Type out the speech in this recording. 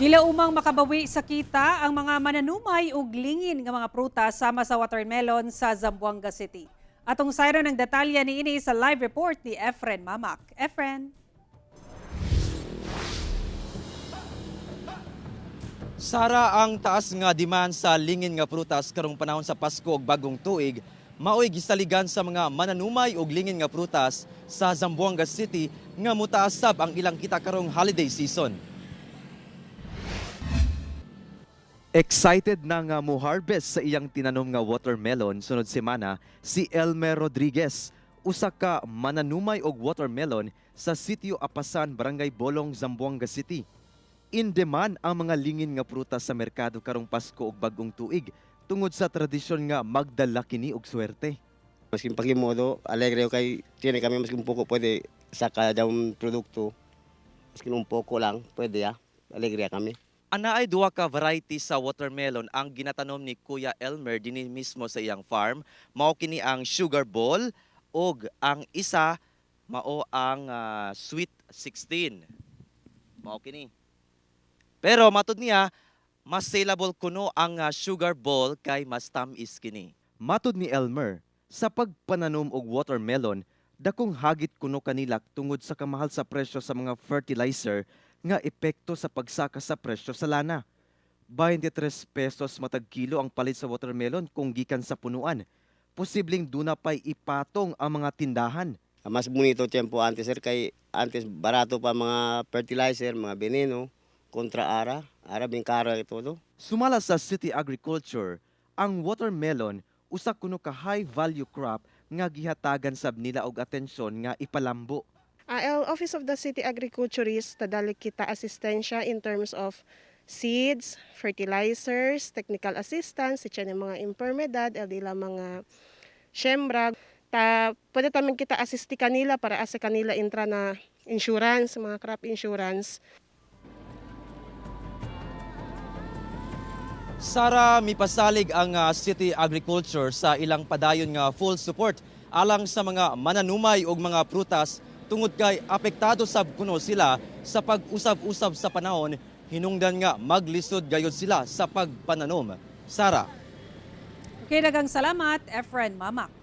Gilaumang makabawi sa kita ang mga mananumay og lingin nga mga prutas sama sa watermelon sa Zamboanga City. Atong sayron ang detalye niini sa live report ni Efren Mamak. Efren. Sara, ang taas nga demand sa lingin nga prutas karong panahon sa Pasko ug Bagong Tuig, maoy gisaligan sa mga mananumay og lingin nga prutas sa Zamboanga City nga mutaas sab ang ilang kita karong holiday season. Excited na nga mo harvest sa iyang tinanom nga watermelon sunod semana si Elmer Rodriguez, usa ka mananumay og watermelon sa Sitio Apasan, Barangay Bolong, Zamboanga City. In demand ang mga lingin nga prutas sa merkado karong Pasko ug Bagong Tuig tungod sa tradisyon nga magdala kini og swerte. Maski pagimodo, alegre kay tiene kami maski un poco pwede saca ya un producto. Maski un poco lang, pwede ya. Alegre kami. Anaay duha ka variety sa watermelon ang ginatanom ni Kuya Elmer dinhi mismo sa iyang farm. Mao kini ang sugar ball ug ang isa mao ang sweet 16. Mao kini. Pero matud niya, mas saleable kuno ang sugar ball kay mas tamis kini. Matud ni Elmer, sa pagpananom og watermelon, dakong hagit kuno kanila tungod sa kamahal sa presyo sa mga fertilizer nga epekto sa pagsaka sa presyo sa lana. 23 pesos matag kilo ang palit sa watermelon kung gikan sa punuan. Posibleng duna pa'y ipatong ang mga tindahan. Mas bonito tiempo antes, sir, kay antes barato pa mga fertilizer, mga veneno, kontra ara, ara bien caro y todo. Sumala sa City Agriculture, ang watermelon usa kuno ka high value crop nga gihatagan sab nila og atensyon nga ipalambo. Ang Office of the City Agriculturist, tadali kita asistensya in terms of seeds, fertilizers, technical assistance, sa ng mga impermedad, el dila mga siyembra. Ta, pwede tamin kita asisti kanila para asa kanila intra na insurance, mga crop insurance. Sara, mipasalig ang City Agriculture sa ilang padayon nga full support alang sa mga mananumay og mga prutas tungod kay apektado sab kuno sila sa pag-usab-usab sa panahon hinungdan nga maglisod gayud sila sa pagpananom. Sara. Okay, daghang salamat, Efren Mamak.